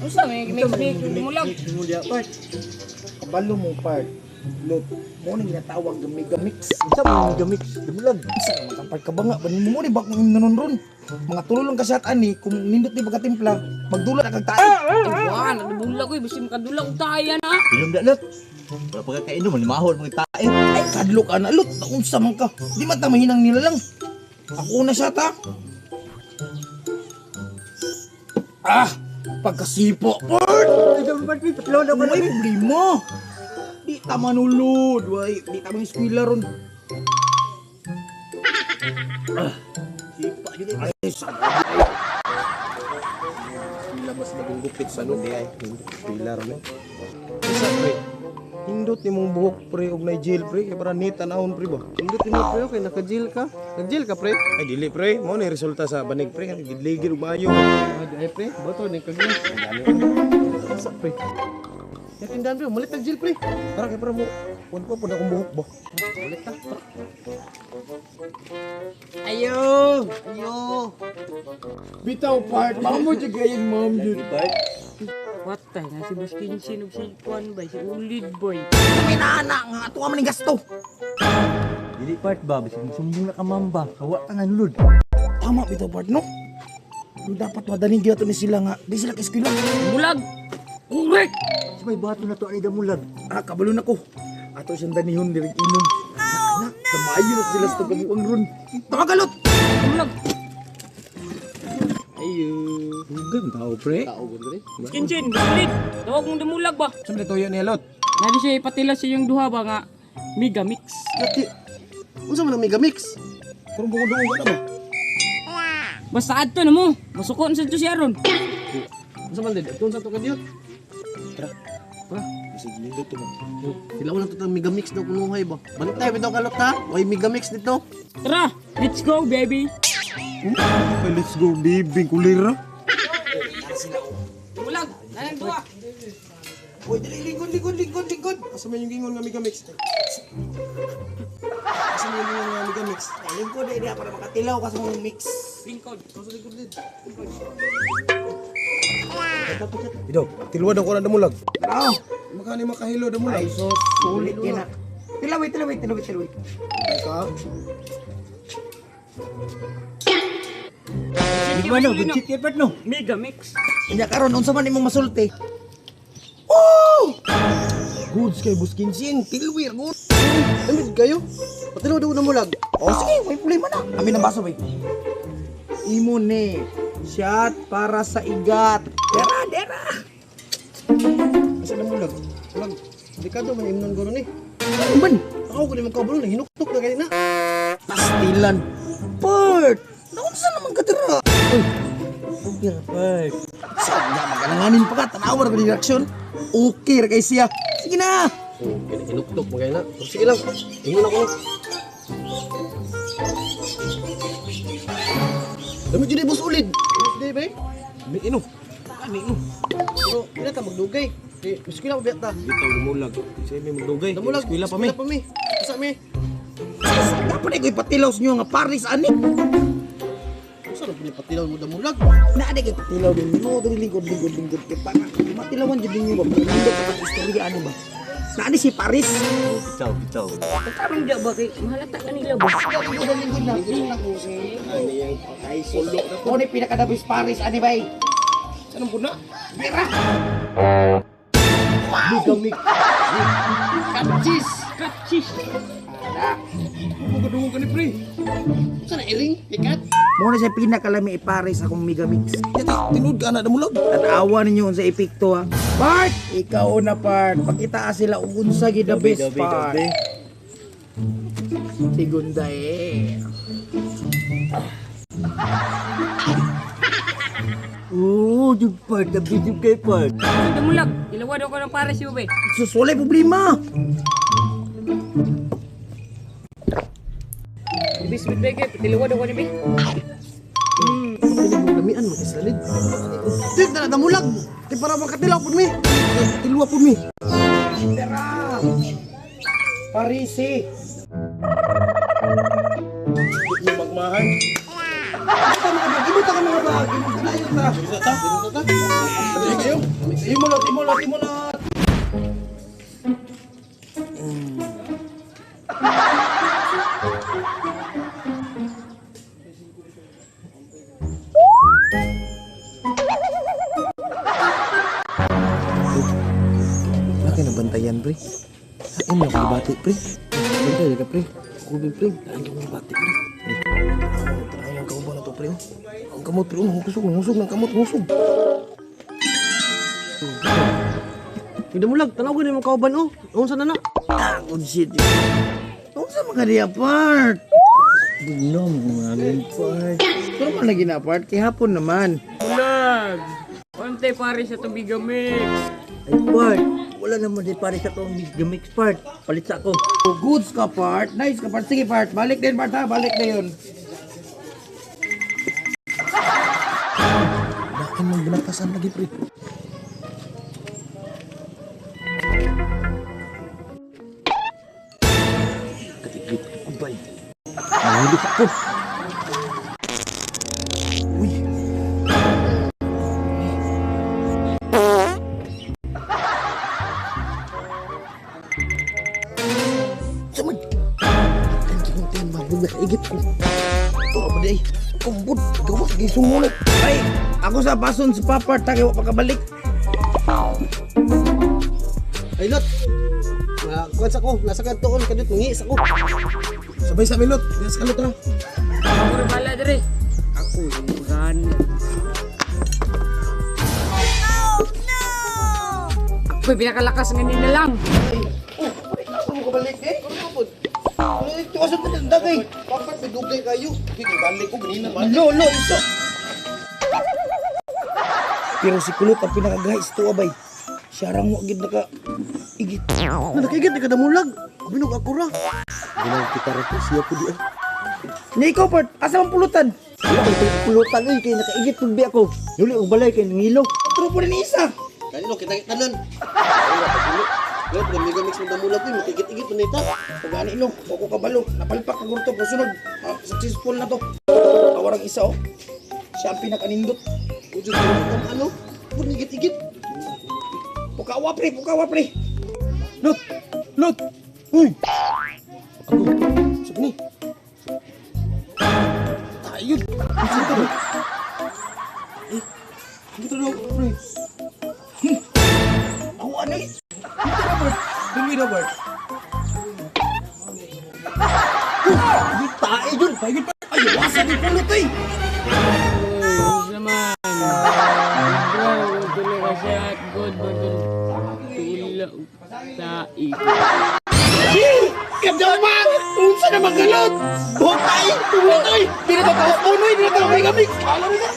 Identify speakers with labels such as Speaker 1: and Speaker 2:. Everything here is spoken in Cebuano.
Speaker 1: Unsa may mix mix mulag.
Speaker 2: Mulya part.
Speaker 3: Kabalo mo part. Lot, mo ni ginatawag nga mega mix.
Speaker 2: Unsa man mega mix? Damulag.
Speaker 3: Unsa naman kang part ka ba nga? Banin mo ni bakong imnanon ron. Mga tulo lang ka shot ani kung nindot ni pagkatimpla, magdula na kag tae.
Speaker 1: Ay, wala, nabulag ko, basi makadula og tae na.
Speaker 2: Inom da lot. Wala pa ka kainom, limahon mga tae.
Speaker 3: Ay, kadlok ana lot, unsa man ka? Di man ta mahinang nila lang. Ako na siya ta. Ah, pagkasipo. Part!
Speaker 2: Patlo na
Speaker 3: May problema. Di ta manulod, way. Di ta mang eskwela ron.
Speaker 2: Sipa jud ay.
Speaker 3: Ay, sa
Speaker 4: Labas na kong gupit sa no. Di ay. Pila ron eh. Isa pre. Hindot ni mong buhok pre og na jail pre kay para neat tanawon pre ba.
Speaker 5: Indot mo pre, okay, naka-jail ka. Nag-jail ka pre?
Speaker 4: Ay dili pre, mao ni resulta sa banig pre kay gidligid og maayo.
Speaker 5: Ay pre, boto ni kag. Sa pre. Ya tindahan pre, mulit nag-jail pre.
Speaker 4: Tara kay para mo kuan ko pud akong buhok ba.
Speaker 5: Mulit ta. Tara.
Speaker 2: Ayo! Ayo!
Speaker 3: Bitaw part, mamo jud gayon ma'am jud.
Speaker 1: Patay na si Boss Kinsin ug si Kwan bay, si Ulid boy.
Speaker 3: May naana nga ato man ning gasto.
Speaker 2: Dili part ba bisag sumbong na ka mamba. Kawa ta nga nulod.
Speaker 3: Tama bitaw part no. Pero dapat madaling gyud ni sila nga di sila ka-eskwela.
Speaker 1: Bulag. Correct.
Speaker 2: Sa may bato na to ani damulag.
Speaker 3: Ah, kabalo na ko. Ato siyang danihon diri inom. Oh, no. Kamayo na sila sa tugabuang ron. Tama kalot!
Speaker 1: Bulag.
Speaker 5: Ayo.
Speaker 4: Dugay man tao pre.
Speaker 5: Tao gud pre.
Speaker 1: Boss Kinsin, Boss Ulid. Tawag mong damulag ba?
Speaker 4: Sa man toyo ni lot.
Speaker 1: Nadi siya ipatila sa iyong duha ba nga mega mix.
Speaker 5: Kati. Unsa man ang mega mix?
Speaker 4: Kurong bukod duong ka na ba?
Speaker 1: Basta adto na mo. Masuko na sa si Aaron.
Speaker 5: Unsa man did? Atun sa to kadiyot.
Speaker 4: Tara.
Speaker 5: Tara.
Speaker 4: Bisag nindot to mo.
Speaker 5: Sila wala to tang mega mix daw kunuhay ba. Balik tayo bitaw kalot ha. Way mega mix dito.
Speaker 1: Tara, let's go baby.
Speaker 4: Okay, let's go baby kulira.
Speaker 1: Bulag, nanang duha.
Speaker 3: Uy, dali, lingkod, lingkod, lingkod, lingkod.
Speaker 4: Asa man yung gingon nga mega mix? Asa man yung gingon nga mega mix?
Speaker 3: Ay, lingkod, eh, diha, para makatilaw ka sa mong mix.
Speaker 1: Lingkod.
Speaker 4: Ido, tilwa daw ko na damulag.
Speaker 3: Tara!
Speaker 4: Makani makahilo damulag.
Speaker 3: Ay, so, sulit yan na. Tilaway, tilaway, tilaway, tilaway.
Speaker 4: Ka.
Speaker 2: Di ba no, good shit kay part no.
Speaker 1: Mega mix.
Speaker 3: Unya karon unsa man imong masulti? Oh!
Speaker 4: Goods kay Buskinsin, tilwi good.
Speaker 5: Amid kayo. Patilaw daw na mulag.
Speaker 3: Oh, sige, may problema na. Amin ang baso, bay. Imo ni. Shot para sa igat. Dera, dera.
Speaker 4: Asa damulag?
Speaker 5: Mulag. Delikado man imnon guro ni.
Speaker 3: Ano man?
Speaker 5: Ako ko ni magkabalo na hinuktok na kay na.
Speaker 3: Pastilan. Part! Naunsa naman ka dira? Uy,
Speaker 2: Okay ra part.
Speaker 3: Sa nga magalanganin pa ka, tanawa ra ko ni reaksyon. Okay ra kay siya. Sige na.
Speaker 5: Oh, hinuktok mo kay na. Pero sige lang. Ingon ako. Dami jud boss ulid. Di ba?
Speaker 4: May ino. Ani ino.
Speaker 5: Pero di na ta magdugay. Di eskwela pa biya ta.
Speaker 4: Bitaw damulag. Sa may magdugay.
Speaker 5: Damulag.
Speaker 4: Eskwela pa mi.
Speaker 5: Eskwela pa mi. Asa mi?
Speaker 3: Dapat ko ipatilaw sa inyo nga Paris ani.
Speaker 5: Usa ra pud patilaw mo damulag.
Speaker 3: Naa di kay patilaw din mo diri lingkod lingkod lingkod kay para matilawan jud ninyo ba nindot ka istorya ani ba. Naa ni si Paris.
Speaker 2: Oh, bitaw, bitaw.
Speaker 1: Tarong diya ba kay mahalata ka nila ba?
Speaker 3: Lingkod lingkod na.
Speaker 4: Ani yang
Speaker 3: Ay, sulo. Mo ni pinakadabis Paris ani bay.
Speaker 4: Saan ang puna?
Speaker 3: Bira.
Speaker 2: Mega mix.
Speaker 1: Katsis, katsis.
Speaker 4: Bukod duong ka ni pre.
Speaker 5: Usa na iring ikat.
Speaker 3: Mo na siya pinakalami i-Paris akong mega mix.
Speaker 4: Yati, tinud ka na damulag.
Speaker 3: Tanawa ninyo unsa epekto ha. Part, ikaw na part. Pakita sila kung unsa gid the best
Speaker 2: Gabi,
Speaker 3: part.
Speaker 2: gabi.
Speaker 3: Segunda eh.
Speaker 2: Oo, jud part, dabi jud kay part.
Speaker 1: Damulag, ilawa daw ko ng pares yun bay.
Speaker 3: Sus, walay problema.
Speaker 1: Ibis with bay kay patilawa daw ko ni bay.
Speaker 5: Pili mo lamian mo isalid. Di na damulag. Di para makatilaw pud mi.
Speaker 3: Tilwa po mi. Tara. Parisi.
Speaker 4: Di magmahan.
Speaker 3: Ibuta ka mga bag. Ibuta ka mga bag. Ibuta ta.
Speaker 4: Dili kayo.
Speaker 3: Imulot, imulot, imulot.
Speaker 4: Laki na bantayan, pre. Ay, mo akong bati, pre. Bantay ka, pre. Kubi, pre. Ay, akong bati, pre. Tanayin ang kauban na to, pre. Ang kamot, pre. Husog, husog ng kamot, husog.
Speaker 5: Damulag, tanaw gani mong kauban oh. Unsa na na?
Speaker 3: Ah, good shit. Unsa man ka diya, part?
Speaker 2: Bugnom mga aming part.
Speaker 3: Pero man lagi na, part. Kay hapon naman.
Speaker 1: Bulag! Untay pare sa tubig mix.
Speaker 2: Ay part, wala naman di pare sa akong mix part. Palit sa ako.
Speaker 3: Oh, goods ka, part. Nice ka, part. Sige, part. Balik din, part, ha? Balik na yun.
Speaker 4: Lain mong binatasan lagi, pre.
Speaker 2: Katigit ko bay. Nahulog ako.
Speaker 4: Uy. Samad. Ang kinong mabog na kaigit ko. Toro ba di ay? Kumbod. Gawas gisungulit.
Speaker 3: Ay, ako sa bason sa papart, ha? Kaya wa pa kabalik.
Speaker 5: Ay lot. Kuan sa ko, nasa kadtoon kadiyot mangi sa ko.
Speaker 4: Sabay sa milot. Diyan sa kalot ha.
Speaker 1: Ako rin bala dere. Ako yung pagana. Ako'y pinakalakas nga nila lang.
Speaker 3: Ako mo kabalik, eh? Tuwasan na ng dagay.
Speaker 4: Dapat may dugay kayo. Hindi, balik ko. Ganina ba?
Speaker 3: Lo, lo, iso. Pero si Kulot ang pinakagahi sa tuwa, bay. Siya rang wa gid naka igit.
Speaker 5: Na nakigit ni kadamulag. Binog ako ra.
Speaker 4: Ginang kita rin ko. Siya po di ay.
Speaker 3: Ni ikaw, part, asa man pulutan?
Speaker 2: Wala ko pulutan oy kay nakaigit pud bi ako. Nuli og balay kay nangilo.
Speaker 3: Trupo rin ni isa.
Speaker 5: Kanino kita tanan. Lot, gamiga mix mo damulag ko, makigit-igit man nita.
Speaker 3: Pagani no, ako kabalo. Napalpak ka gurto, pero sunod. Ah, successful na to. Tawarang isa, oh. Siya ang pinakanindot.
Speaker 5: Ujud ko ano? Pud igit-igit.
Speaker 3: Pukawa, pre, pukawa, pre. Lot, lot.
Speaker 4: Uy! Ako. Saan ni? Tayo! Saan ka ba? Eh, dito daw, pre.
Speaker 3: Ako ano eh? Dito na, Bert. Dumi na, Bert.
Speaker 2: Di tae jud.
Speaker 3: Ay, ay, wasa di pulot, eh.
Speaker 1: Oh, naman. Bro, tuloy ka siya at good battle. Tula tae.
Speaker 3: Kadaman! Unsa na magalot? Botay! Tuloy! Di na to kahuponoy! Di na to megamix! Alam mo na!